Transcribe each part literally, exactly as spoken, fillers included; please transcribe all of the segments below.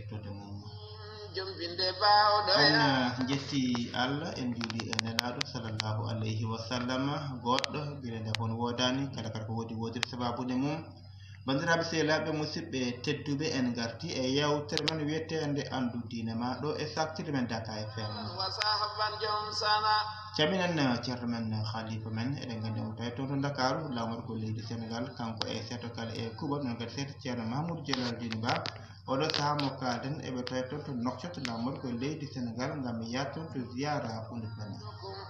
Tode mum. Jombinde baawɗo en, ya. Eh, njetti Allah, en njuuli e Nelaaɗo sallallahu alayhi wa sallam. Goɗɗo gila nde kon woodani, kala kala ko woodi, woodi sababude mum. Banndiraaɓe, sehilaaɓe, musidɓe tedduɓe, en ngarti e yewtere men wiyeteende Anndu Diine Ma ɗo e saktire men Daka F M. Wa sahaban jom sana. Caminen, eh, ceerno men, eh, khalifa men, eɗen nganndi omo tawi toon to Ndakaaru, laamorgo leydi Senegaal, kanko e seeto kala e kuuɓal, noon kadi seeto ceerno Mahmoudou Jalal Dine Ba. Oɗo sahaa mo kaalden, eɓe tawi toon to Nouakchott, laamorgo leydi Senegaal, ngam yaade toon to ziyaara Oundougbane.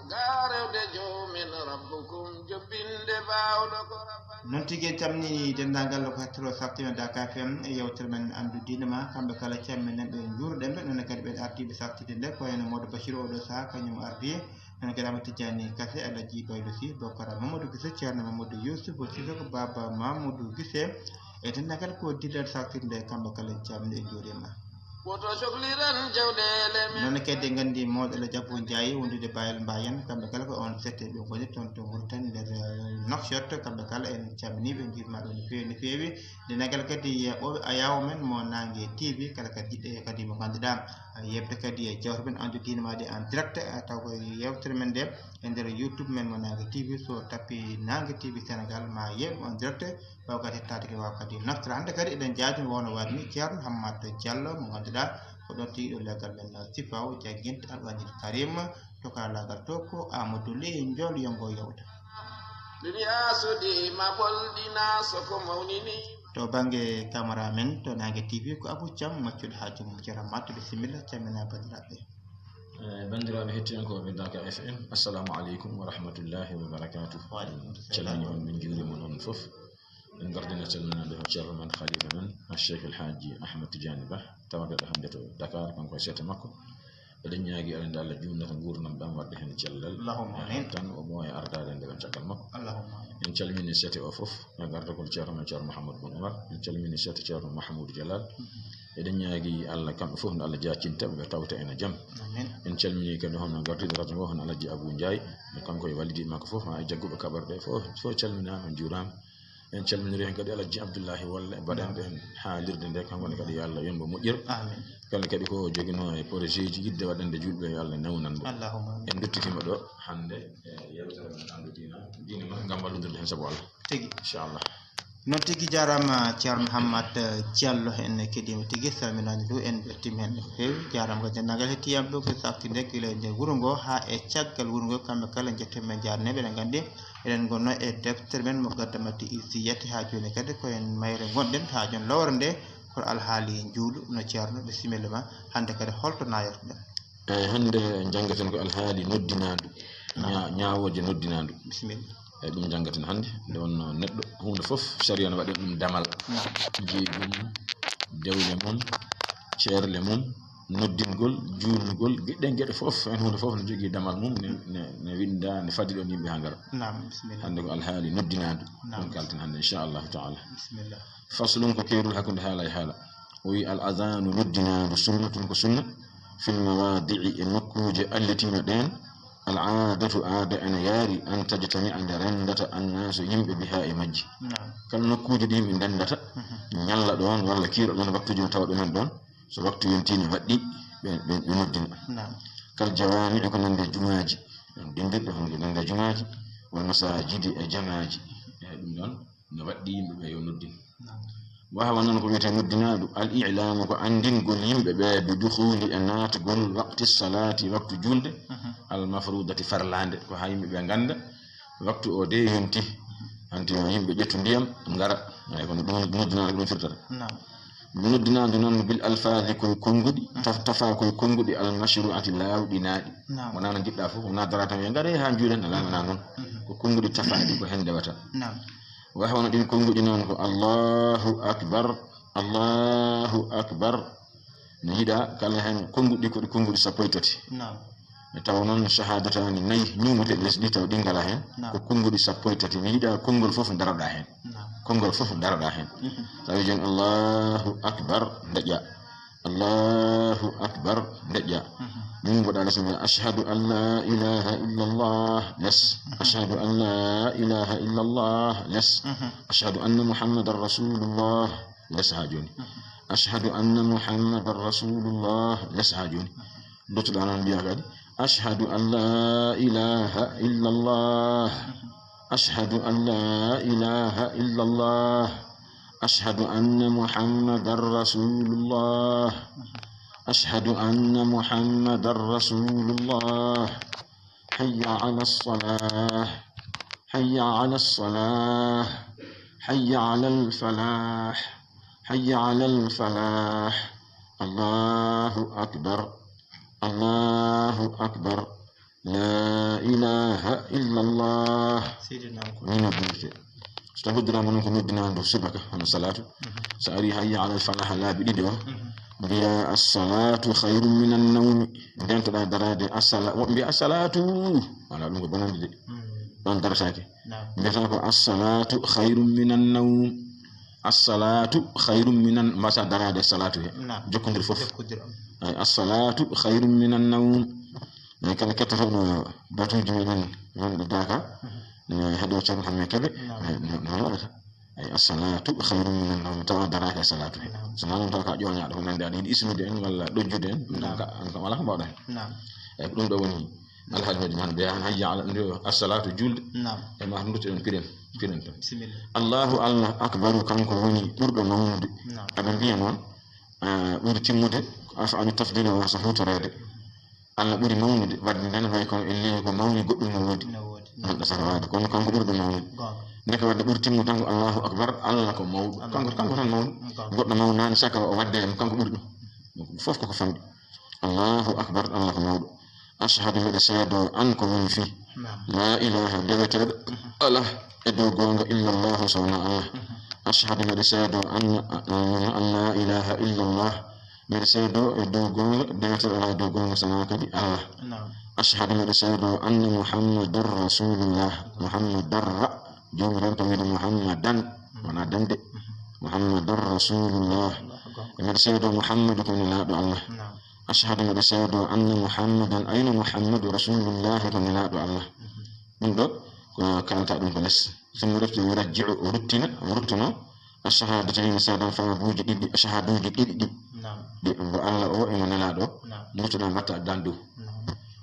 Garewde joomin rabbukum, jobbinde baawɗo ko rabbani. Noon tigi en calminii denndaangal ko hettotoo saktire men Daka F M e yewtere men Anndu Diine Ma, kamɓe kala calminen ɓe, njuurɗen ɓe, noon kadi ɓen ardiiɓe saktide nde, ko wayno Mawdo Bachir oɗo sahaa, kañum ardi, noon kadi Amadou Tidiani Kase, Alaji Baylo Sy, Bokara Mamadou Gise, Ceerno Mamadou Youssouf Sissoko, Baba Mamadou Gise, e denndaangal ko dillal saktide nde, kamɓe kala en calminii e njuuriima. Woto cokliren jawɗeele men. Noon kadi en nganndi mawɗo Alaji Abou Ndiaye wondude Bayel Mbayen, kamɓe kala ko on sette ɓe ngoni toon to Mauritanie nder, eh, Nouakchott, kamɓe kala en calminii ɓe, en njuuriima ɓe no feewi, no feewi. Denndaangal kadi, eh, ɓooɓe ayaawo men mo Naange T V, kala kadi jiɗɓe kadi mo ngannduɗaa, eh, yeɓde kadi e jewte men Anndu Diine Ma ɗe en direct, eh, taw ko yewtere men nde e nder YouTube men mo Naange T V, so tappi Naange T V Senegaal ma yeeɓ en direct, ɓaawo kadi hettaade kadi waawa kadi naftora. Hannde kadi eɗen jaajni wonno waɗni Ceerno Hammat Diallo mo ngannduɗaa ko ɗoon tigi ɗo leggal men Sifaw jannginta Alquraanil Karim to karallaagal to ko Amadou Ly Njool, yo ngo yewta. Duniya sodi ma ɓolɗina soko mawnini. To bannge camera men to Naange T V ko Abou Thiam, maccuɗo haaju mum Ceerno Hammat, bisimilla, calmina banndiraaɓe. Eh, banndiraaɓe hettiyankooɓe Daka F M, assalamu aleykum wa rahmatullahi wa barakatuh. Wa aleykum salam. Calmini on, min njuuriima on fof. En ngardina calminaade ko ceerno men, khalifa men, Cheikh El Hadji Ahmed Tidiane Ba, tawateeɗo hannde to Dakar, kanko e seeto makko. Eɗen ñaagi Allah nde Allah juutnata nguurndam ɗam, waɗde heen cellal. Allahumma amin. Tan o ɓooya ardaade nde ɗon caggal makko. Allahumma amin. En calmini seeto o fof, e gardagol ceerno men, Ceerno Mouhamadou Boun Oumar. En calmini seeto Ceerno Mahmoudou Jalal. Mhm. Eɗen ñaagi Allah kamɓe fof nde Allah jaacinta ɓe, ɓe tawta ene jam. Amin. En calmini kadi hono gardiiɗo radio ngo, hono Alaji Abou Ndiaye, kanko e wallidiiɓe makko fof, haa e jagguɓe kaɓorɗe fof, fof calminaama, njuuraama. En calminiri heen kadi Alaji Abdoullahi Wolle, mbaɗanɗo en haalirde nde, kanko ne kadi yo Allah yombo moƴƴere. Amin. Kala kadi ko joginoo e projet ji yiɗde waɗande juulɓe, yo Allah newnan mo. Allahumma amin. En nduttitiima ɗo hannde e yewtere men Anndu Diine, Diine Ma, ngam wallodirde heen sabu Allah. Tigi. Inchallah. Noon tigi, jaaraama Ceerno Hammat Diallo, en keɗiima tigi, salminaani ɗum, en mbeltiima heen no feewi. Jaaraama ko denndaangal hettiyaaɓe ɗo ko saktinde gila e nder wuro ngo haa e caggal wuro ngo, kamɓe kala njettomen, njaarneeɓe, eɗen nganndi eɗen ngonno e deftere men Muqaddamatul Izziyati, haa jooni kadi ko en mayre ngonɗen, haa jooni lowre nde ko alhaali njuulu no ceerno, bisimilla ma, hannde kadi holto naayortoɗen? Eeyi, hannde njanngaten ko alhaali noddinaandu, Naam. ña-, ñaawooje noddinaandu. Bisimilla. Eeyi, ɗum njanngaten hannde. Nde wonno neɗɗo, huunde fof, sariya no waɗi ɗum damal. Naam. Jeyi ɗum, dewle mum, ceerle mum, noddingol, juulnugol, geɗe, geɗe fof, heen huunde fof no jogii damal mum, ne, ne, ne winnda, ne faddi ɗoon yimɓe haa ngara. Naam, bisimilla. Hannde ko alhaali noddinaandu. Naam. Ɗum kalten hannde, inchallahu taala. Bisimilla. Faslun ko keerol hakkunde haala e haala. O wi al adanu noddinaandu sunnatun ko sunna, fil mawaadi'i e nokkuuje allitiima ɗeen, al aadatu aada ene yaari, an tajtami'a nde renndata annaasu yimɓe bihaa e majji. Naam. Kala nokkuuje ɗi yimɓe ndenndata, Mhm. ñalla ɗoon walla kiira ɗoon waktuuji no tawa ɗumen ɗoon, so waktu yontii ne waɗɗi ɓe, ɓe, ɓe noddina. Naam. Kal jawaami'i ko nande jumaaji, ɗum dimmbirɗe hono ko nande jumaaji, wal masaajidi e jamaaji. Eeyi, ɗum ɗoon no waɗɗi yimɓe ɓe yo noddin. Naam. Wa huwa noon ko wiyetee noddinaandu, al i'laamu ko anndingol yimɓe ɓe bi dukhuuli e naatgol waqti salaati waktu juulde, Mhm. al mafruudati farlaande, ko haa yimɓe ɓe ngannda waktu o de yonti. Hanti yo yimɓe ƴettu ndiyam, ngara. Eeyi, kono ɗum noddinaandu ko ɗum firtata. Naam. Noddinaandu noon bil alfaazi koye konnguɗi, Mhm. taf-, tafa koye konnguɗi al mashruu'ati laawɗinaaɗi. Naam. Wonaa no njiɗɗaa fof, wonaa dara tan, ngaree haa njuuren, alaa, wonaa noon. Mhm. Ko konnguɗi tafaaɗi ko heen ndewata. Naam. Wa hono ɗin konnguɗi noon ko Allahu Akbar, Allahu Akbar. No yiɗaa kala heen konnguɗi ko ɗi konnguɗi sappo e tati. Naam. E tawa noon shahaadataani nayi ñuumeteeɗi les ɗi tawa ɗi ngalaa heen. Naam. Ko konnguɗi sappo e tati. No yiɗaa konngol fof daroɗaa heen. Naam. Konngol fof daroɗaa heen. Mhm. Tawi jooni Allahu Akbar, ndeƴƴaa. Allahu Akbar, ndeƴƴaa. Mhm. Min mboɗa les mbiya, "Ashhadu an la ilaha illallah," les. Mhm. "Ashhadu an la ilaha illallah," les. Mhm. "Ashhadu anna Muhammadan Rasulullah," les haa jooni. Mhm. Ashhadu anna Muhammadan Rasulullah. Les ha jooni. Duttoɗaa noon mbiyaa kadi, "Ashhadu an la ilaha illallah. Ashhadu an la ilaha illallah. Ashhadu anna Muhammadan Rasulullah. Ashhadu anna Muhammadan Rasulullah. Hayya ala salah. Hayya ala salah. Hayya ala al falah. Hayya ala al falah. Allahu akbar. Allahu akbar. La ilaha illallah." Seydina ko ni noddinte. So tawi hoddiraama noon ko noddinaandu subaka, hono salaatu. So ari hayya ala al falah laabi ɗiɗi o, mbiya, "As-salatu khayrun minan nawmi." Ndentoɗaa daraade, "As-sala-," woɓɓe mbiya, "As-salatu." Wala, ɗum ko bonande de. Ɗon darataake. Mbiyata ko, "As-salatu khayrun minan nawm." "As-salatu khayrun minan," mbasa daraade salatu he. Jokkondir fof. Ay, "As-salatu khayrun minan nawm." Eyi, kala kettotooɗo batuuji meɗen wonɓe Daaka, ne heɗo Ceerno Hammet Kebe, ne, ne, ne waɗata. Eyi, "As-salatu khayrun minan nawm," tawa daraaka e salatu he. So noon taw ka ƴooñaaɗo, ko nande aɗa yiɗi isnude en walla ɗojjude en, ɗum ka, an kam alaa ko mbaawɗa hen. Eyi, ko ɗum ɗo woni alhaali hoɗi man, ɓe an hayya ala, nde o as-salatu, julde. E ma ɗum ɗo piren, piren tan. Allahu Allah akbaru, kanko woni ɓurɗo mawnude. Aɓe mbiya noon, ah, ɓuri timmude, ko af'alu tafdila wasa hutoreede. Allah ɓuri mawnude, wadde nden way kono en leli ko mawni goɗɗum no woodi. No woodi. Neɗɗo sara waade, kono kanko ɓurɗo mawnude. Ndeke wadde ɓuri timmude tan ko Allahu akbar, Allah ko mawɗo. Kanko, kanko tan mawɗo. Goɗɗo mawnaani saka o wadde en, kanko ɓuri ɗum. Fof koko famɗi. Allahu akbar, Allah ko mawɗo. Ashhadu, mbeɗa seedoo an ko woni fii. La ilaha, deweteeɗo alaa e dow goonga illa Allahu, so wonaa Allah. Ashhadu, mbeɗa seedoo an, an la ilaha illa Allah. Mbeɗa seedoo e dow goonga, deweteeɗo alaa e dow goonga so wonaa kadi Allah. Ashhadu, mbeɗa seedoo anna Muhammadan Rasulullah. Muhammadarra, joomi ren ko wiide Muhammadan, wonaa dande. Muhammadan Rasulullah. Mbeɗa seedoo Muhammadu ko nelaaɗo Allah. Ashhadu, mbeɗa seedoo anna Muhammadan, ayna Muhammadu Rasulullahi ko nelaaɗo Allah. Ɗum ɗo ko kalata ɗum ko les. So mo refti, yurajji'u, o ruttina, o ruttuno, ash-shahadatayni, seedanfaabuuji ɗiɗi, shahaaduuji ɗiɗi ɗi. Ɗi, mo Allah o e mo nelaaɗo o, murtuɗa mbatta addan dow.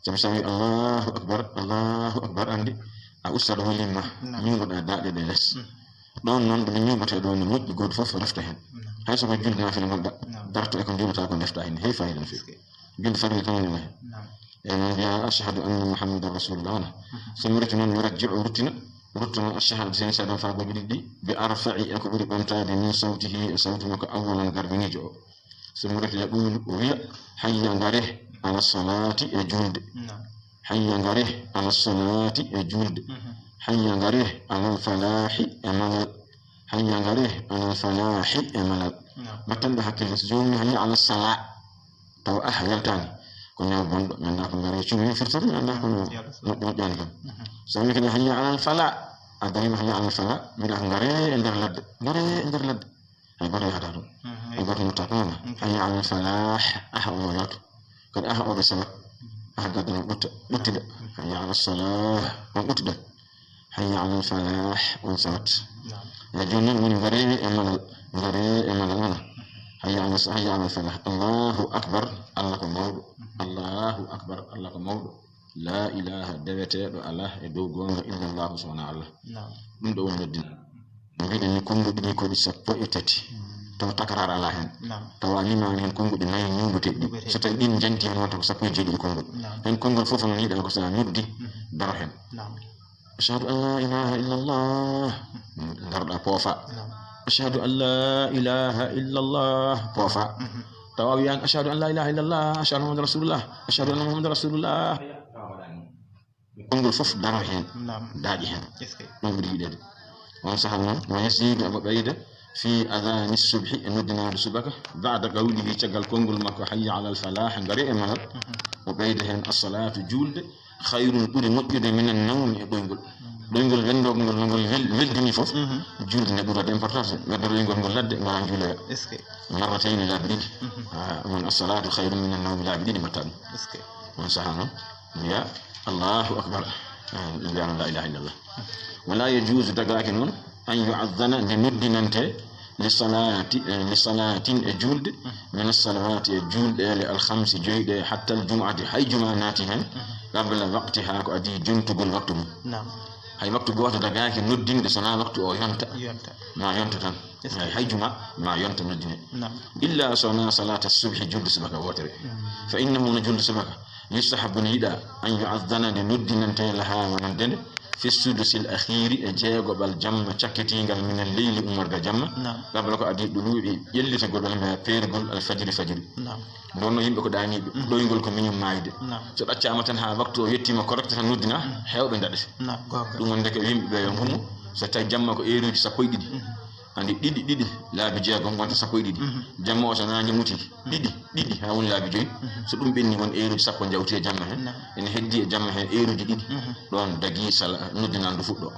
Sabi so a wi Allahu akbar, Allahu akbar, anndi a usta ɗo holimma, ñiwruɗa daaɗe ɗe les. Ɗon noon, ɗo ñiwretee ɗo ne moƴƴi, gooto fof refta heen. Hay so ko julde naafila ngonɗa, darto e ko njuulata ko ndefta heen, heewi faayiida no feewi. Julde farilla tan woni heen. E min mbiya, "Ashhadu anna Muhammadan Rasulullah," wona. So mi reti noon, mi rajji'u, o ruttina, ruttuno ash-shahada, seni seedanfaabuuji ɗiɗi, bi arfa'i, e ko ɓuri ɓamtaade, min sawtihi, e sawtu makko, awwalan, garganiijo o. So mi reti, yaqulu, o wiya, "Hayya, ngare, ala salaati, e juulde." Hayya, ngare, ala salaati, e juulde. Hayya, ngare, ala falaahi, e malal. Hayya, ngare, ala falaahi, e malal. Battanɗo hakkille, so joomum, "Hayya ala salaa." Taw, ah, yaltaani. Ko ñaw bonɗo, mi anndaa ko ngare cumi firtata, mi anndaa ko moƴƴaani kam. So mi kadi, "Hayya alal fala," a darima, "Hayya alal fala," mbiɗa ko ngare e nder ladde, ngare e nder ladde. Hay gooto yahata toon. Hay gooto motta ko wona. "Hayya alal falah," ah, o yaltu. Kadi ah, o ɓe sawat. Ah, gadda on ɓutta, ɓuttida. "Hayya alal salah," on ɓuttude. "Hayya alal falah," on sawat. Eyi, jooni noon woni ngare e malal, ngare e malal wona. "Hayya alal sa-, hayya alal falah." Allahu akbar, Allah ko mawɗo. Allahu akbar, Allah ko mawɗo. La ilaha, deweteeɗo alaa e dow goonga illa Allahu, so wonaa Allah. Ɗum ɗo woni noddina. No mbiɗen ni, konnguɗi ɗi ko ɗi sappo e tati. Taw takrar alaa heen. Tawa limaani heen konnguɗi nayi ñuubateeɗi ɗi. So tawi ɗin njanti heen, wonta ko sappo e jeeɗiɗi konngol. Heen konngol fof no yiɗa ko so a noddi, daro heen. "Ashhadu an la ilaha illallah." Daroɗa poofa. "Ashhadu an la ilaha illallah." Poofa. Tawa a wiyan, "Ashhadu an la ilaha illallah, ashhadu anna Muhammadan rasulullah, ashhadu anna Muhammadan rasulullah." Konngol fof daro heen, daaƴi heen. Ɗum ɓuri yiɗeede. On saha noon, wa yazidu, omo ɓeyda, fi adani subhi, e noddinaandu subaka, ba'da qawlihi, caggal konngol makko, "Hayya alal falah," ngare e malal. O ɓeyda heen, "As-salatu," juulde, "khayrun," ɓuri moƴƴude, "minan nawmi," e ɗoyngol. Ɗoyngol renndooɓe ngol, no ngol wel-, weldini fof, juulde nde ɓuri waɗde importance. Wadde ɗoyngol ngol ladde, ngara njuuloya. Marratayni, laabi ɗiɗi. Ah, on, "As-salatu khayrun minan nawmi," laabi ɗiɗi mbatta ɗum. On saha noon, mbiya, "Allahu akbar." Ah, mbiya noon, "La ilaha illallah." "Wala yajuzu," dagaaki noon, "an yu'adhdhana," nde noddinante, للصلاة، لصلاة، e juulde, من الصلوات, e juulɗeele, الخمس, joyi ɗe, حتى الجمعة, hay juma naati heen, قبل وقتها, ko adii jontugol waktu mum. Naam. Hay waktu gooto dagaaki noddinde, so wonaa waktu o yonta. Yonta. Ma yonta tan. Est-ce que hay, hay juma, ma yonta noddine. Naam. إلا so wonaa صلاة الصبح, juulde subaka wootere. Mm. فإنه, no juulde subaka, يستحب, no yiɗaa, أن يؤذن, nde noddinantee, لها, wonande nde, في السدس الأخير, e jeegoɓal jamma cakkitiingal, من الليل, ummorgal jamma, Naam. قبل, ko adii, طلوع, ƴellitagol, walla mbiyaa peergol, الفجر, fajiri. Naam. Ɗoon no yimɓe ko ɗaaniiɓe, Mm. ɗoyngol ko miñum maayde. Naam. So ɗaccaama tan haa waktu o yettiima correct tan noddina, Mm. heewɓe ndaɗete. Naam, goonga. Ɗum woni ndeke yimɓe ɓe yo ngummo, so tawi jamma ko eeruuji sappo e ɗiɗi. Mm. Anndi ɗiɗi, ɗiɗi, laabi jeegom wonta sappo e ɗiɗi. Mhm. Jamma o so naange muti, ɗiɗi, ɗiɗi, haa woni laabi joyi. Mhm. So ɗum ɓenni, won eeruuji sappo njawti e jamma heen. Naam. Ene heddi e jamma heen eeruuji ɗiɗi. Mhm. Ɗoon dagi sala, noddinandu fuɗɗo.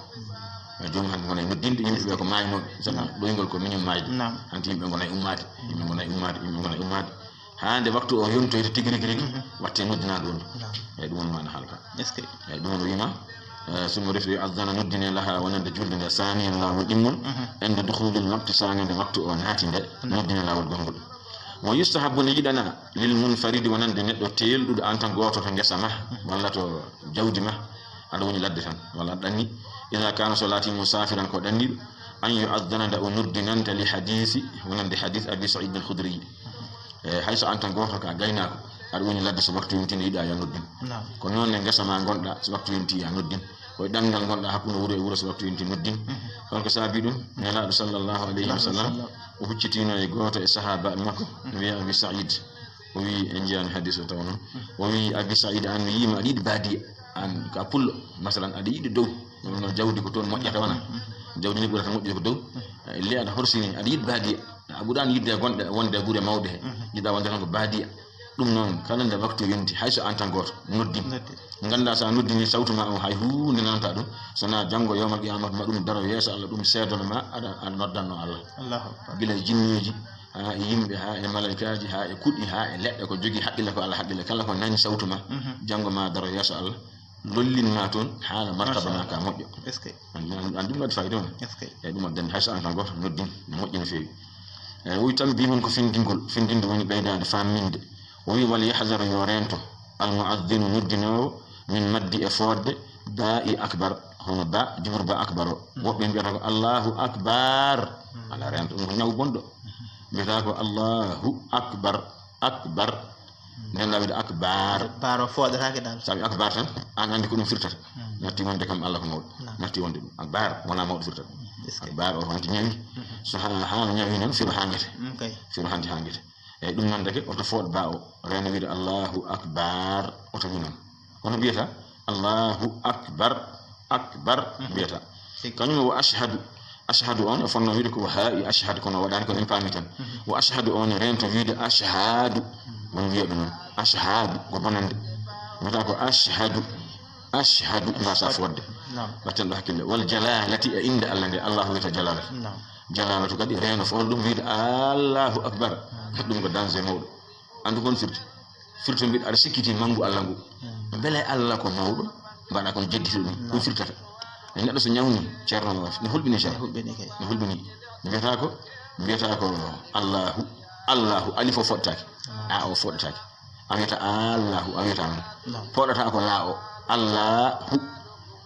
E joom hannde wona e noddinde yimɓe ɓe ko maaynooɓe. Sabu Naam. ɗoyngol ko miñum maayde. Naam. Hanti yimɓe ngona e ummaade, yimɓe ngona e ummaade, yimɓe ngona e ummaade. Haa nde waktu o yontoyta tigi rigi rigi, Mhm. watte noddinandu on. Naam. Eeyi, ɗum woni maana haalka. Est-ce que? Eeyi, ɗum woni wiima, eh, summa refti addana noddine laha wonande julde nde, saniyan laawol ɗimmol, Mhm. inde dukhulil waqti, sani nde waktu o naati nde, Mhm. noddine laawol gonngol. Wa yustahabu ne yiɗana lil munfaridi wonande neɗɗo teelɗuɗo an tan gooto to ngesa ma, Mhm. walla to jawdi ma, aɗa woni ladde tan, walla aɗa ɗanni. Ida kana so laati musafiran ko ɗanniɗo, an yu addana nde o noddinanta li hadisi, wonande hadis Abi Said al Khudri. E, hay so an tan gooto ka gaynaako, aɗa woni ladde, so waktu yonti ne yiɗa ya noddin. Naam. Ko noon ne ngesa ma ngonɗa, so waktu yonti ya noddin. Ko e ɗanngal ngonɗa hakkunde wuro e wuro, so waktu yonti noddin. Mhm. Holko saabi ɗum? Nelaaɗo sallallahu alayhi wa sallam, Sallam. o huccitino e gooto e sahaba makko, Mhm. wiya Abi Said. O wi, en njiyaani hadis o taw noon. Mhm. O wi, Abi Said, an mi yiima aɗa yiɗi baadiya. An ka pullo, masalan, aɗa yiɗi dow. No jawdi ko toon moƴƴata wona. Mhm. Jawdi ni ɓurata moƴƴude ko dow. Mhm. E, le aɗa horsini, aɗa yiɗi baadiya. A ɓuraani yiɗde wonde, wonde e gure mawɗe he. Mhm. Yiɗa wonde tan ko baadiya. Ɗum noon, kala nde waktu yonti, hay so an tan gooto, noddin. Noddi. Ngannda so a noddini sawtu ma o, hay huunde nanata ɗum. So na janngo yawmal qiyamah ma ɗum daro yeeso Allah, ɗum seedono ma, aɗa, aɗa noddanno Allah. Allahu Akbar. Gila e jinniiji, haa e yimɓe, haa e malaykaaji, haa e kuɗi, haa e leɗɗe, ko jogii haqqille ko Allah haqqille. Kala ko nani sawtu ma, Mhm. janngo ma daro yeeso Allah. Lollin ma toon, haala martaba ma Machallah. ka moƴƴo. Est-ce que? An, an, an ɗum waɗi fayida on. Est-ce que? Eyi, ɗum waɗi hay so an tan gooto noddin, no moƴƴi no feewi. Eyi, o wi tan mbi mum ko findingol. Findinde woni ɓeydaade faaminde. O wi, "Wal yahzar, yo reento, al muaddinu, noddinoowo, min maddi, e fooɗde, baa'i akbar, hono ba, jibru ba akbar o." Mm. Woɓɓe mbiyata ko Allahu akbar. Mm. Alaa reento, ɗum ko ñaw bonɗo. Mm. Mbiyata ko Allahu akbar, akbar. Nden lawede akbar. Akbar o fooɗataake dal. Sabi akbar tan, an anndi ko ɗum firtata. Mm. Natti wonde kam Allah ko mawɗo. Naam. Natti wonde ɗum. Akbar, wona mawɗo firtata. Mm, est-ce que? Akbar o hanti ñawi. Mm-hmm. So haa, haa ñawi noon, firo haa ngete. Mm, kay. Firo hanti haa ngete. Eyi, ɗum noon deke, oto fooɗ ba o. Reeno wiide Allahu akbar, oto wi noon. Kono mbiyata, Allahu akbar, akbar, Mhm. mbiyata. Tigi. Kañum o ashhadu. Ashhadu on, o fonno wiide ko haa i ashhadu, kono waɗaani ko en paami tan. Mhm. O ashhadu on, reento wiide ashhadu. Mhm. Won wiyeɓe noon. Ashhadu, ko bonande. Mbiyata ko ashhadu. Ashhadu, mbasa fodde. Naam. Watten ɗo hakkille. Wal jalalati, e innde Allah nde, Allahu wiyata jalalatu. Naam. Jalalatu kadi, reeno fof ɗum wiide Allahu akbar. Naam. Ɗum ko danger mawɗo. Anndu kon firti. Firti mbiɗa aɗa sikkiti manngu Allah ngu. Mm. Mbele Allah ko mawɗo? Mbaɗa kon jeddito ɗum. Ɗum No. firtata. E neɗɗo so ñawni, ceerno no hulɓini ceerno. No hulɓini kay. No hulɓini. Mbiyata ko, mbiyata ko Allahu, Allahu, alif o foɗtaaki. Ah. A o foɗtaaki. A wiyata Allahu, a wiyata noon. No. Foɗata ko la o. Allahu.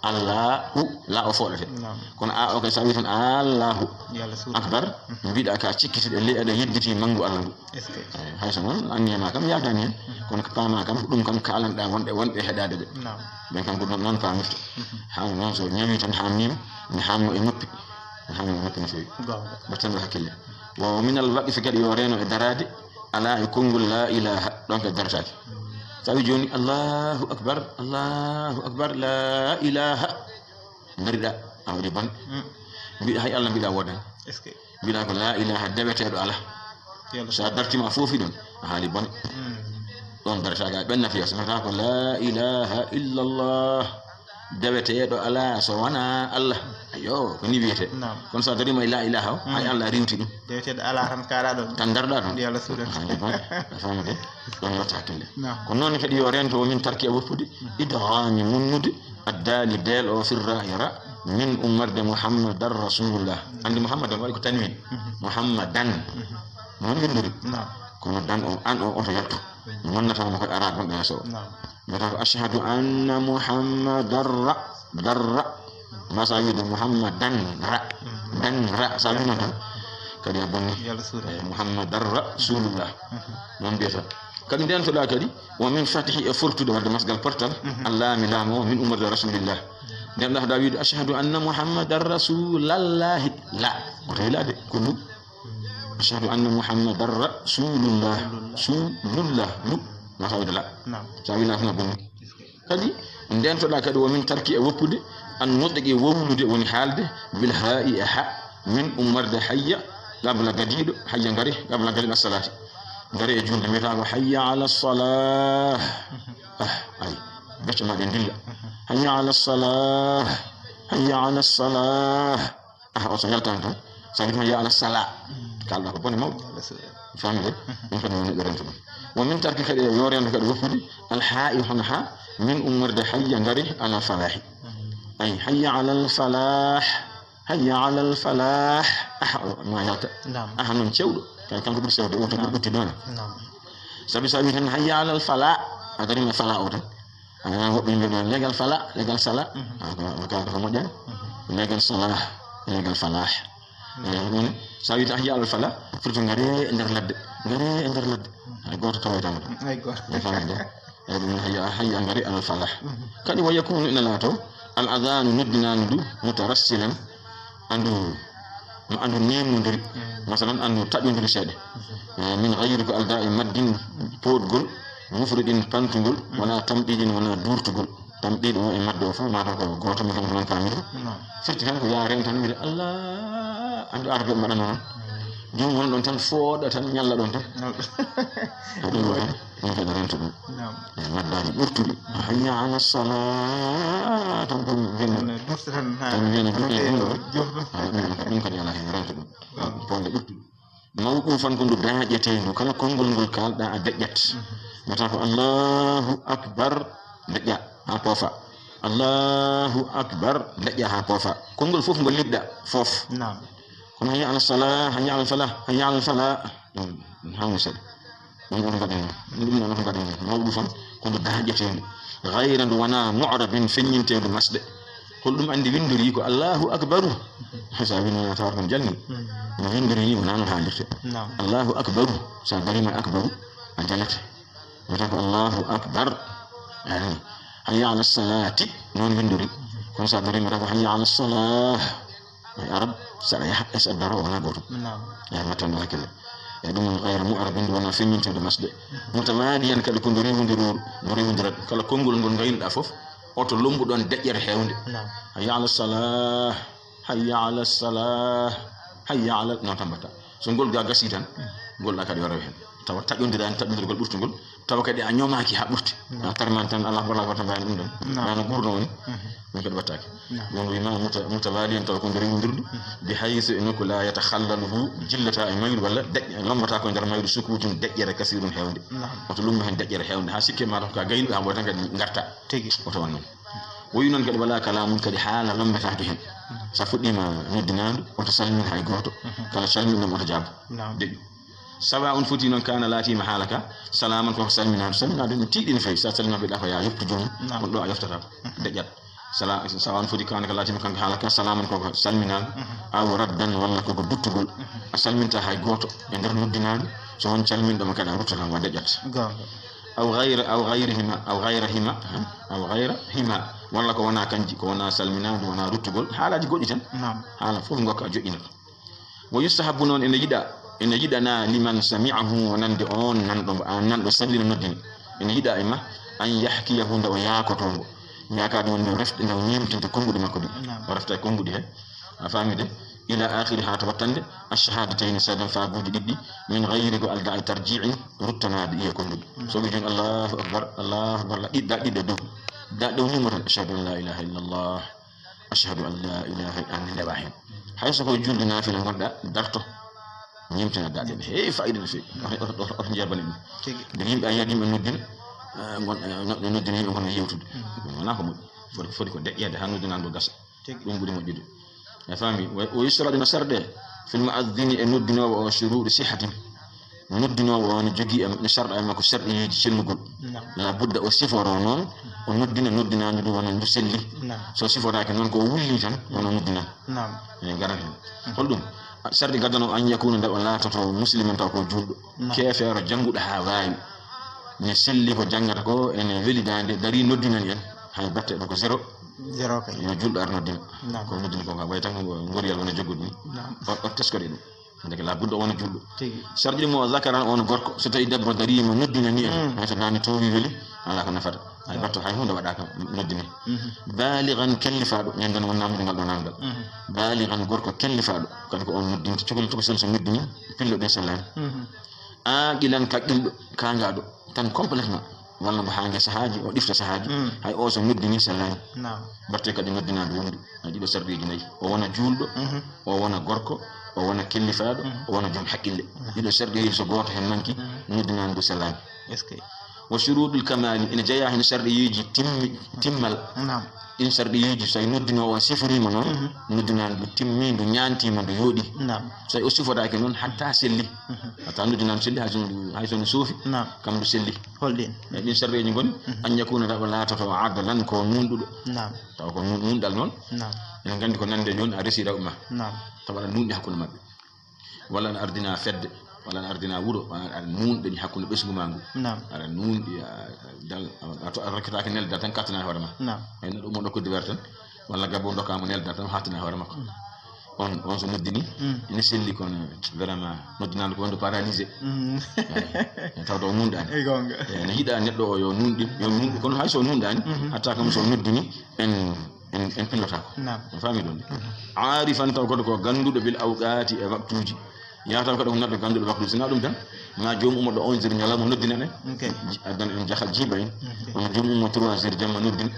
Allahu, la o foɗate. Naam. Kono a o kay, so a wi tan Allahu Yo Allah suur. akbar, Mhm. mbiɗa ka cikkitude, le aɗa yedditi manngu Allah ngu. Est-ce que? Eh, hay so noon, anniya ma kam yaadaani heen. Mhm. Kono ko paama kam, ko ɗum kam kaalanɗa wonɓe, wonɓe heɗaade ɓe. Naam. Ɓen kam ko ɗum noon paamirta. Mhm. Haa noon so ñawi tan haamniima, ne haamno e noppi. Ne haamno e noppi no feewi. Goonga. Mbaɗten ɗo hakkille. Wa min al waqfi kadi yo reeno e daraade, ala e konngol la ilaha, ɗon kadi darataake. Mhm. Sa wi jooni, Allahu akbar, Allahu akbar, la ilaha. Ndariɗa, a waɗi bone. Mm. Mbiɗa hay Allah mbiɗa woodan. Est-ce que? Mbiɗa ko la ilaha, deweteeɗo ala. Yo Allah So a dartima foofi ɗon, a haali bone. Mm. Ɗon darata ga ɓen nafiya, so nata ko la ilaha illallah. Deweteeɗo ala so wona Allah. Ayo, ko ni wiyete. Naam. Kono so a darima e la ilaha o, Mm. hay Allah riwti ɗum. Deweteeɗo ala tan kaɗa ɗon. Tan darɗa ɗon. Yo Allah suuɗan. A haali bone. A faami de? Ɗon watta hakkille. Naam. Ko noon kadi yo rento o min tarki e woppude. Mm. Idghami munnude. Addali deel o firra e ra. Min ummorde Muhammadan Rasulullah. Anndi Muhammadan waɗi ko tanwin. Muhammadan. Noon winndori. Kono dan o, an o, oto yaltu. Wonnata mo koye ara gonɗo yeeso o. Mbiyata ko ashhadu anna Muhammadan ra, darra. Ma sa wiide Muhammadan ra, dan ra. Sa wiino tan, kadi a bonni. Muhammadan Rasulullah. Noon mbiyata. Kadi ndentoɗa kadi, wa min fatihi e fortude wadde masgal portal, allami laamu o min ummorde Rasulillah. Nden ɗa da wiide ashhadu anna Muhammadan Rasulallahi. La. Oto ila de, ko lu. Ashhadu anna Muhammadan Rasulullah. Sulullah. Lu. Ma sa wiide la. Sa wiila tan a bonni. Kadi ndentoɗa kadi wo min tarki e woppude, an nutqi wowlude woni haalde, bil haa'i e ha, min ummorde hayya, qabla gadiiɗo, hayya ngari, qabla gadiiɗo assalati. Ngari e julde, mbiyata ko hayya ala salah. Ah, ay, becce ma ɗe ndilla. Hayya ala salah, hayya ala salah. Ah, o so yaltani tan, sa wiima ya ala sala. Kalɗa ko bone mawɗo. Famde, ɗum kadi woni ɓe rento ɗum. Wo min tarki kadi e yo rento kadi woppude, al haa'i hono ha, min ummorde hayya ngari ala falahi. Ay, hayya ala al falah, hayya ala al falah. Ah, o ma yalta. Ah, noon cewɗo. Kay kanko ɓuri sewde, o tan ɓuri ɓutti noon. Sabi sa wi tan hayya ala al fala, a darima fala o tan. Ah, woɓɓe mbiya noon legal fala, legal sala. Ah, ko, ko, ko moƴƴani. Legal sala, legal falah. Eh, ɗum, sa wi tan hayya ala al fala, foti ko ngare e nder ladde. Ngare e nder ladde. Hay gooto tawoytama tan. Hay gooto. E famde. E ɗum hayya, hayya ngare ala al falah. Kadi wa yakunu ina laato, al adhanu noddinaandu ndu, mutarassilan, andu, no andu nemnodiri. Masalan, andu taƴodiri seeɗa. Eh, min ghayri ko alda e maddin poɗgol, mufridin pantugol, wala tamɗiɗin wala durtugol. Tamɗiɗo o e maddo o fof mataw ko gooto, mi kam ko noon faamiri. Firti tan ko ya rento tan, mbiɗa Allah, andu arabe mbaɗa noon. Joom won ɗon tan fooɗa tan, ñalla ɗon tan. Ko ɗum ɗo tan, ɗum kadi rento ɗum. E maddaji ɓurtuɗi. Hayya ala salah, tan ko wiyana. Tan wiyana ɗum e ɗum ɗo. Ah, ɗum, ɗum kadi ala hen rento ɗum. Ponde ɓurtuɗi. Mawɗum fan ko ndu daaƴeteendu. Kala konngol ngol kaalɗa a deƴƴat. Mbiyata ko Allahu akbar, deƴƴa ha poofa. Allahu akbar, deƴƴa ha poofa. Konngol fof ngol liɓɗa, fof. Naam. Kono hayya ala salah, hayya ala falah, hayya ala falah. Ɗum, ɗum haawnii seeɗa. Ɗum, ɗum mbaɗen, ɗum noon ko mbaɗen. Mawɗum fan ko ndu daaƴeteendu. Gayra ndu wonaa mu'rabin, feññinteendu masɗe. Hol ɗum anndi winndori ko Allahu akbaru? Sa wino tawa kon jalni. No winndori ni wonaa no haalirte. Naam. Allahu akbaru. Sa darima akbaru, a jalete. Wata ko Allahu akbar. Ani. Hayya ala salati. Noon winndori. Kono sa darima ko hayya ala salah. E arab, saɗa yaha, e saɗa daro, wonaa gootum. Naam. E matan hakkille. E ɗum gayra mu'rabin, wonaa feññintinde masɗe. Mutawaliyan kadi ko ndu rewndi ro-, ndu rewndi rat. Kala konngol ngol ngaynuɗaa fof, oto lombu ɗon deƴƴere heewnde. Naam. Hayya ala salah, hayya ala salah, hayya ala, noon tan mbaɗta. So ngol ga gasii tan, ngol ɗa kadi yo rew heen. Tawa taƴondiraa heen, taƴondirgol ɓurtungol, tawa kadi a ñoomaaki haa ɓurti. Naam. A tarman tan, alaa wala wata mbaani ɗum ɗon. Naam. Wano guurno woni, mhm, ɗum kadi wattaaki. Naam. Ɗum wima muta-, mutawaliyan tawa ko nde rewondirɗi, mhm, bi haysu e nokku la yatakhallaluhu, jillata e mayru walla deƴƴa, lombata ko e nder mayru sukutun deƴƴere kasirun heewnde. Naam. Oto lumbo heen deƴƴere heewnde, haa sikke ma tan ko a gaynuɗo haa ɓooy tan kadi ngarta. Tigi. Oto won noon. Woyu noon kadi wala kalamun kadi haala lombetaake heen. Mhm. Sa fuɗɗiima noddinaandu, oto salmin hay gooto. Mhm. Kala calminɗo oto jaabo. Naam. Deƴƴu. Sawa on foti noon kana laatiima haala ka, salaaman ko salminaandu. Salminaandu no tiiɗi no feewi. Sa salminaama mbiɗa ko ya yoftu joomum. Naam. On ɗo a yoftata. Mhm. Deƴƴat. Sala-, sawa on foti kana ka laatiima kanko haala ka, salaaman ko ko salminaandu. Mhm. Aw raddan walla ko ko duttugol. Mhm. A salminta hay gooto e nder noddinaandu. So won calminɗo ma kadi a ruttata ma deƴƴat. Goonga. Aw gayra, aw gayrihima, aw gayrahima, ha? Aw gayrahima. Walla ko wona kanji, ko wona salminaandu, wona ruttugol. Haalaaji goɗɗi tan. Naam. Haala fof ngokka a joƴƴinat. Wa yustahabbu noon ene yiɗa, ene yiɗana liman sami'ahu wonande on nanɗo mo, an nanɗo sallina noddini. Ene yiɗa e ma an yahkiyahu nde o yaakoto ngo. Yaakaade wonde o refta, nde o ñeemtinta konnguɗi makko ɗi. Naam. O refta e konnguɗi he. A faami de? Ila akhiri haa to wattande ash-shahadatayni seedan faabuuji ɗiɗɗi min gayri ko alda e tarji'in ruttanaade iya konnguɗi. Naam. So wi jooni Allahu akbar, Allahu akbar, la ɗiɗɗa, ɗiɗɗa dow. Da ɗo ni mo tan, ashhadu an la ilaha illallah. Ashhadu an la ilaha illa, an ndewa heen. Hay so ko julde naafila ngonɗa, darto. Ñemtina daɗe ɗe. Heewi fayida no feewi. Oto, oto, oto, oto jeebane ɗum. Tigi. Nde yimɓe a yiyat yimɓe noddina, eh, ngon-, eh, no-, noddina yimɓe ngon yewtude. Mm. Wonaa ko moƴƴi. Foti, foti ko deƴƴeede haa noddinaandu gasa. Tigi. Ɗum ɓuri moƴƴude. A faami? Wa, wa yushratu, no sarɗe fil mu'adhdhini, e noddinoowo o, shuruuɗu sihhatin. Noddinoowo o no jogii e, no sarɗa e makko sarɗiiji cellugol. Naam. La budda o siforo noon, o noddina noddinaandu ndu wona ndu selli. Naam. So siforaaki noon ko o wulli tan, wona noddinaan. Naam. Ene garan heen. Holɗum? A, sarɗi gadano an yakuna, nde o laatoto musliman taw ko juulɗo. Naam. Keefeero jannguɗo haa waawi. Ne selli ko janngata ko, ene weli daande, darii noddinani en. Hay batte ɗo ko zéro. Zéro kay. Yo juulɗo ar noddina. Naam. Ko noddina ko, ka ɓay tan ko ngoriyal wona joggude ni. Naam. O, o teskoɗe ɗum. Ndeke la budda wona juulɗo. Tigi. Sarɗi mo zakaran on gorko, so tawi debbo dariima noddinani en. Mm. Hay so daande toowi weli, alaa ko nafata. Hay batto hay huunde waɗaaka noddine. Mhm. Baaligan kellifaaɗo, ñande won naamnde ngal ɗo naamngal. Mhm. Baaligan gorko kellifaaɗo, kadi ko on noddinta cukalel tokosel so noddini, pillo ɗen sellaani. Mhm. Aaqilan kaqqilɗo, kaangaaɗo, tan complètement. Walla mbo haa nge sahaaji, o ɗifta sahaaji. Mm. Hay o so noddini sellaani. Naam. Batte kadi noddinaaɗo wondu. Hay ɗiɗo sarɗiiji nayi. O wona juulɗo, mhm, o wona gorko, o wona kellifaaɗo, mhm, o wona joom haqqille. Mhm. Ɗiɗo sarɗiiji so gooto heen manki, mhm, noddinaandu sellaani. Est-ce que? Wa shuruuɗul kamaali, ina jeyaa heen sarɗiiji timmi, timmal. Naam. Ɗin sarɗiiji, so tawi noddinoowo on siforiima noon, mhm, noddinaandu timmi, ndu ñaantiima, ndu yooɗi. Naam. So tawi o siforaaki noon, hatta selli. Mhm. Hatta noddinaandu selli, hay so ndu, hay so ndu soofi, naam, kam ndu selli. Holɗin? E ɗin sarɗiiji ngoni, mhm, an yakuna, tawa laatoto adlan ko nuunɗuɗo. Naam. Tawa ko nuun-, nuunɗal noon. Naam. Enen nganndi ko nande jooni a resi rewɓe ma. Naam. Tawa aɗa nuunɗi hakkunde maɓɓe. Walla aɗa ardina fedde, walla aɗa ardina wuro, walla aɗa nuunɗi hakkunde ɓesngu ma ngu. Naam. Aɗa nuunɗi, a, a, dal, a, a to-, a rokketaake nelda tan kattina e hoore ma. Naam. Ay neɗɗo mo ɗo koddi wer tan, walla gabbo dokka mo nelda tan hattina e hoore makko. Mm. On, on so noddini, mm, ene selli kono vraiment noddinaandu ko wonde paralysé. Mm. Eyi, tawde o nuunɗaani. E goonga. Eyi, ne yiɗa neɗɗo o yo nuunɗin, yo nuunɗu, kono hay so nuunɗaani, mhm, hatta kam so noddini, en, en, en pillotaako. Naam. On faami ɗum de? Mhm. Aarifan taw kadi ko gannduɗo bil awqaati e waktuuji. Yaa taw kadi ko neɗɗo gannduɗo waktuuji. Sinaa ɗum tan, ma joom ummo ɗo onze heures ñalawma noddina en. Ok. Ji-, addan en jaha jiiba en. Ok. Kono joom ummo trois heures jamma noddin.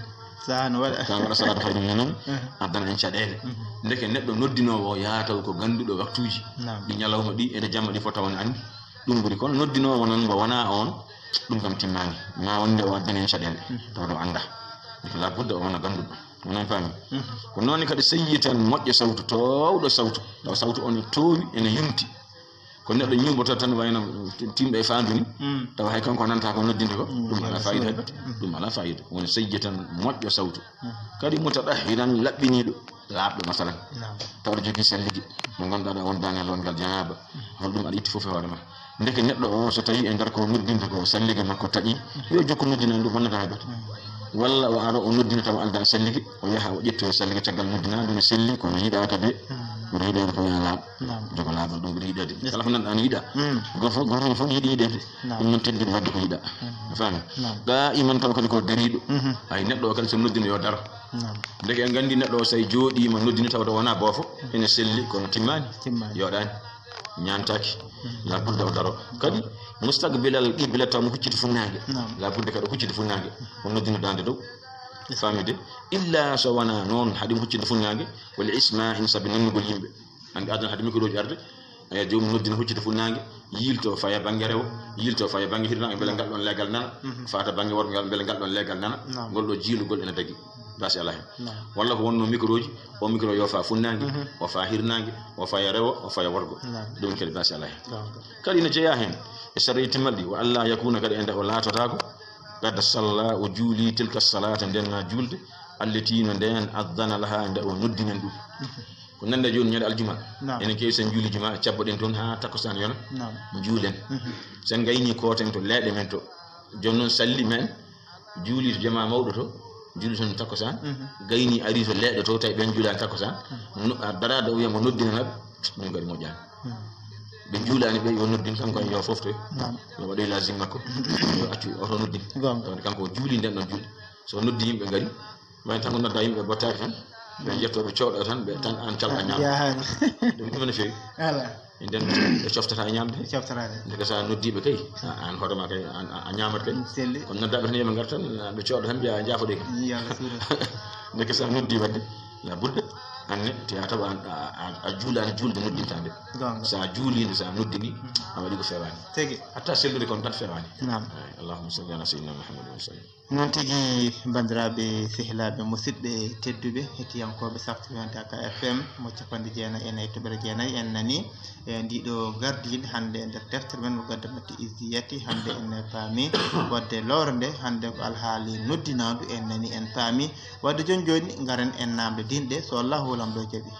Saha no waɗa. Ka waɗa salaatu faydu mum noon, mhm, addana en caɗeele. Mhm. Ndeke neɗɗo noddinoowo o yaa taw ko gannduɗo waktuuji. Naam. Ɗi ñalawma ɗi, ene jamma ɗi fota won anndi. Ɗum ɓuri. Kono noddinoowo noon mbo wonaa oon, ɗum kam timmaani. Ma wonde o addani en caɗeele. Mhm. Tawa ɗo annda. Ndeke la budda o wona gannduɗo. Onon faami? Mhm. Ko noon kadi seyyitan moƴƴo sawtu, toowɗo sawtu. Tawa sawtu on e toowi, ene yumti. Ko neɗɗo ñuuɓoto tan wayno timɗo e faandu ni, mm, tawa hay kanko nanta ko noddinte ko, mm, ɗum alaa faayida hay batte. Mm. Ɗum alaa faayida. Woni seyyitan moƴƴo sawtu. Mm. Kadi mutadahhiran laɓɓiniiɗo, laaɓɗo masalan. Naam. Tawa aɗa jogii sallige, mo ngannduɗaa aɗa wondaani e lootngal janaaba. Mm. Holɗum aɗa itti fof e hoore ma. Ndeke neɗɗo o so tawi e nder ko noddinte ko sallige makko taƴi, yo jokku noddina ndu bonnata hay batte. Mm. Walla o ara o noddina tawa aldaa sallige, o yaha o ƴettoya sallige caggal noddina ndu no selli, kono yiɗaaka de. Mm. Ɓuri yiɗeede ko yo laaɓ. Naam. Jogo laaɓal ɗum ɓuri yiɗeede. Yes. Kala ko nanɗaa no yiɗa. Mm. Gooto fof, gooto fof yiɗi yiɗeede. Naam. Ɗum noon teddinɗo waɗde ko yiɗa. Mm. A faami? Naam. Daa iman taw kadi ko dariiɗo. Mhm. Hay neɗɗo o kadi so noddino yo daro. Naam. Ndeke en nganndi neɗɗo o so tawi jooɗiima noddini taw to wonaa boofo, ene selli kono timmaani. Timmaani. Yooɗaani. Ñaantaaki. Mhm. La budda o daro. Kadi mustaqbilal qibla taw mo hucciti funnaange. Naam. La budda kadi o hucciti funnaange. O noddino daande dow. Yes. Faamide? Illa so wonaa noon haɗi mo hucciti funnaange, wala isma in sabi nannugol yimɓe. Anndi adana hade micro ji arde, eyi, joomum noddina huccita funnaange, yiilto faya bannge rewo, yiilto faya bannge hirnaange, mbele ngal ɗoon leegal nana, mhm, faata bannge worgo ngal, mbele ngal ɗoon leegal nana, naam, ngol ɗo jiilugol ene dagi. Baasi alaa heen. Naam. Walla ko wonnoo micro ji, o micro yo faa funnaange, mhm, o faa hirnaange, o faya rewo, o faya worgo. Naam. Ɗum kadi baasi alaa heen. Naam. Kadi ina jeyaa heen e sarɗi timmal ɗi, wa alla yakuna kadi e nde o laatotaako, qad salla, o juuli tilka salata, nden na juulde, allati no nden addana laha, nde o noddinen ɗum. Mhm. Ko nande jooni ñande aljuma. Naam. Enen keewi sen juuli juma, cabboɗen toon haa takkusaan yona. Naam. Juulen. Mhm. Sen gayni kooten to leeɗe men to. Jooni noon salli men, juuli to jama mawɗo to, juuli toon takkusaan. Mhm. Gayni ari to leeɗe to, tawi ɓen juulaani takkusaan. Mhm. No, a daraade o wiya mbo noddinana ɓe, ɗum kadi moƴƴaani. Mhm. Ɓe juulaani ɓe, yo noddin kanko en yo foftoy. Naam. Yo waɗoy lazim makko. Mhm. Yo accu oto noddin. Goonga. Tawde kanko o juuli nden ɗon juulde. So noddi yimɓe ngari, Ɓay tan ko nodda yimɓe bottaari tan, ɓe njetto ɓe cooɗo tan, ɓe tan an calɗa ñaamde. Yahaani. Ɗum ɗum ene feewi. Ala. E nden ɓe coftata e ñaamde. Ɓe coftata de. Ndeke sa noddiiɓe kay, a, an hoore ma kay, an, a, a ñaamat kay. Ɗum selli. Kono noddaaɓe tan yo ɓe ngar tan, ɓe cooɗo tan mbiya jaafoɗe kay. Yo Allah suura. Ndeke sa noddi wadde, la budda. Anne te a tawa a juulaani juulde noddintaande. So a juuliinde, so a noddini, a waɗi ko feewaani. Tigi. Hatta sellude kon tan feewaani. Naam. Allahumma salli ala sayyidina Muhammadin wa sallim. Noon tigi, banndiraaɓe, sehilaaɓe, musidɓe tedduɓe, hettiyankooɓe Safti Wiyante Aka F M mo capanɗe jeenayi e nayi toɓɓere jeenayi, en nani e ndiɗo gardiiɗo hannde e nder deftere men mo gaddamatti Izdiyati. Hannde en paami wadde lowre nde hannde ko alhaali noddinaandu, en nani, en paami. Wadde jooni jooni ngaren en naamnde dinɗe, so Allahu Lamɗo jaɓi.